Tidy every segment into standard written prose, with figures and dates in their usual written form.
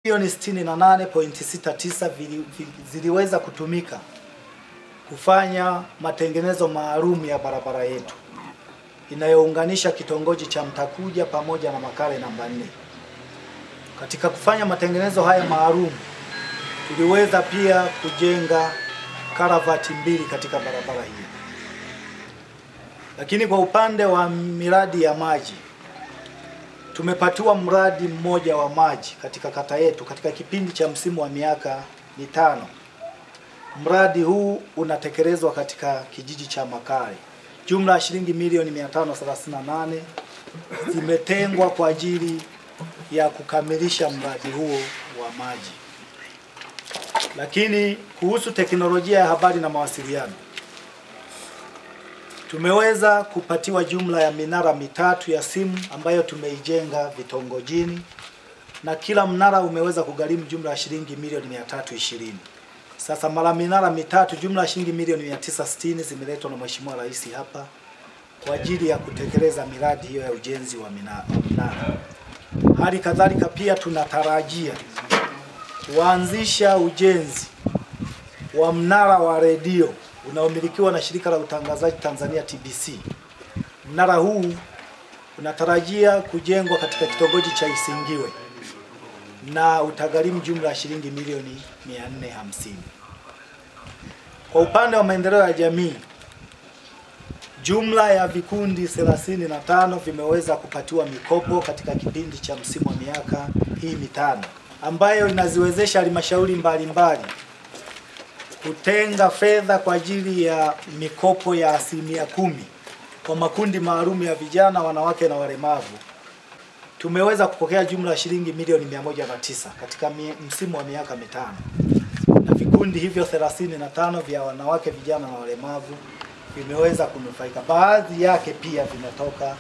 Milioni 68.69 ziliweza kutumika kufanya matengenezo maalum ya barabara yetu inayounganisha kitongoji cha Mtakuja pamoja na Makale namba 4. Katika kufanya matengenezo haya maalum, tuliweza pia kujenga karavati 2 katika barabara hii. Lakini kwa upande wa miradi ya maji, tumepatiwa mradi mmoja wa maji katika kata yetu katika kipindi cha msimu wa miaka 5. Mradi huu unatekelezwa katika kijiji cha Makale. Jumla ya shilingi milioni 538 zimetengwa kwa ajili ya kukamilisha mradi huo wa maji. Lakini kuhusu teknolojia ya habari na mawasiliano, tumeweza kupatiwa jumla ya minara 3 ya simu ambayo tumeijenga vitongojini, na kila mnara umeweza kugharimu jumla ya shilingi milioni 320. Sasa mara minara 3 jumla ya shilingi milioni 960 zimeletwa na Mheshimiwa Rais hapa kwa ajili ya kutekeleza miradi hiyo ya ujenzi wa minara. Hali kadhalika pia tunatarajia kuanzisha ujenzi wa mnara wa redio unaomilikiwa na shirika la utangazaji Tanzania TBC. Mnara huu unatarajia kujengwa katika kitongoji cha Isingiwe na utagharimu jumla ya shilingi milioni 450. Kwa upande wa maendeleo ya jamii, jumla ya vikundi 35 vimeweza kupatiwa mikopo katika kipindi cha msimu wa miaka hii 5, ambayo inaziwezesha halmashauri mbalimbali kutenga fedha kwa ajili ya mikopo ya 10% kwa makundi maalum ya vijana, wanawake na walemavu. Tumeweza kupokea jumla ya shilingi milioni 109 katika msimu wa miaka 5. Na vikundi hivyo 35 vya wanawake, vijana na walemavu vimeweza kunufaika. Baadhi yake pia vinatoka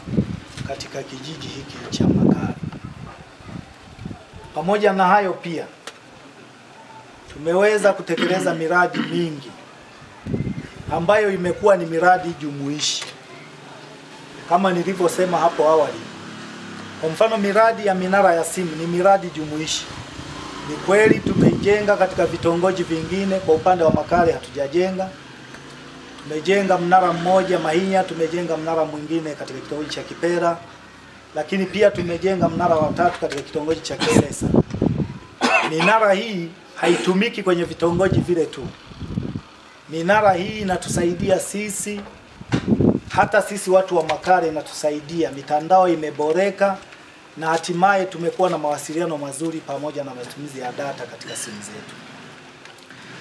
katika kijiji hiki cha Makale. Pamoja na hayo pia tumeweza kutekeleza miradi mingi ambayo imekuwa ni miradi jumuishi. Kama nilivyosema hapo awali, kwa mfano miradi ya minara ya simu ni miradi jumuishi. Ni kweli tumejenga katika vitongoji vingine, kwa upande wa Makale hatujajenga. Tumejenga mnara mmoja Mahinya, tumejenga mnara mwingine katika kitongoji cha Kipera, lakini pia tumejenga mnara wa 3 katika kitongoji cha Kisesa. Minara hii haitumiki kwenye vitongoji vile tu. Minara hii inatusaidia sisi, hata sisi watu wa Makale inatusaidia. Mitandao imeboreka na hatimaye tumekuwa na mawasiliano mazuri pamoja na matumizi ya data katika simu zetu.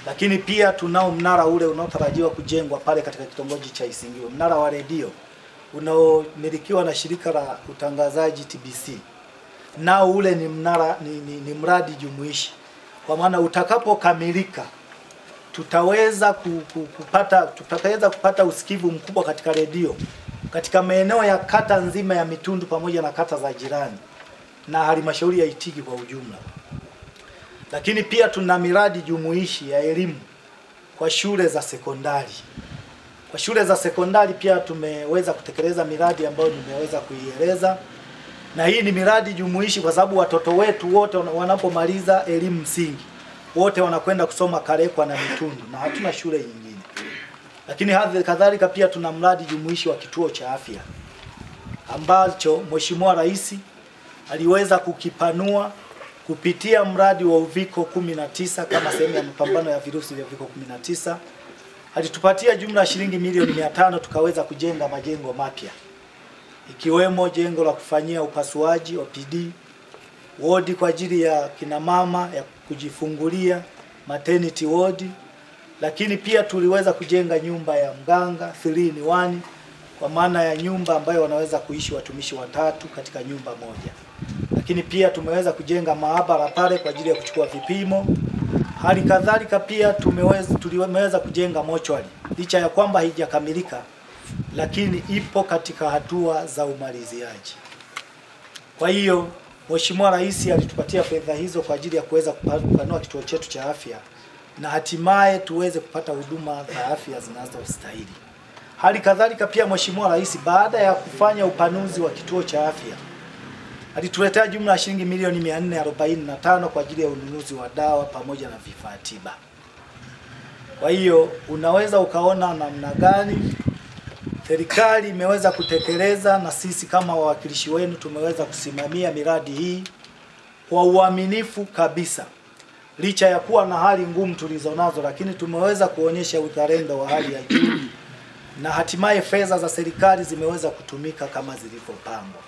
Lakini pia tunao mnara ule unaotarajiwa kujengwa pale katika kitongoji cha Isingiwe, mnara wa redio unaomilikiwa na shirika la utangazaji TBC. Nao ule ni mnara ni mradi jumuishi. Kwa maana utakapokamilika tutaweza kupata usikivu mkubwa katika redio katika maeneo ya kata nzima ya Mitundu pamoja na kata za jirani na halmashauri ya Itigi kwa ujumla. Lakini pia tuna miradi jumuishi ya elimu kwa shule za sekondari. Kwa shule za sekondari pia tumeweza kutekeleza miradi ambayo nimeweza kuieleza. Na hii ni miradi jumuishi kwa sababu watoto wetu wote wanapomaliza elimu msingi wote wanakwenda kusoma Kalekwa na Mitundu, na hatuna shule nyingine. Lakini kadhalika pia tuna mradi jumuishi wa kituo cha afya ambacho Mheshimiwa Rais aliweza kukipanua kupitia mradi wa Uviko 19 kama sehemu ya mapambano ya virusi vya Uviko 19. Alitupatia jumla ya shilingi milioni 500 tukaweza kujenga majengo mapya, ikiwemo jengo la kufanyia upasuaji OPD, wodi kwa ajili ya kina mama ya kujifungulia, maternity ward. Lakini pia tuliweza kujenga nyumba ya mganga 3 in 1, kwa maana ya nyumba ambayo wanaweza kuishi watumishi watatu katika nyumba moja. Lakini pia tumeweza kujenga maabara pale kwa ajili ya kuchukua vipimo. Hali kadhalika pia tumeweza kujenga mochwari, licha ya kwamba haijakamilika lakini ipo katika hatua za umaliziaji. Kwa hiyo Mheshimiwa Rais alitupatia fedha hizo kwa ajili ya kuweza kupanua kituo chetu cha afya na hatimaye tuweze kupata huduma za afya zinazostahili. Hali kadhalika pia Mheshimiwa Rais baada ya kufanya upanuzi wa kituo cha afya Alituletea jumla ya shilingi milioni 445 kwa ajili ya ununuzi wa dawa pamoja na vifaa tiba. Kwa hiyo unaweza ukaona namna gani serikali imeweza kutekeleza na sisi kama wawakilishi wenu tumeweza kusimamia miradi hii kwa uaminifu kabisa. Licha ya kuwa na hali ngumu tulizonazo, lakini tumeweza kuonyesha uzalendo wa hali ya juu na hatimaye fedha za serikali zimeweza kutumika kama zilivyopangwa.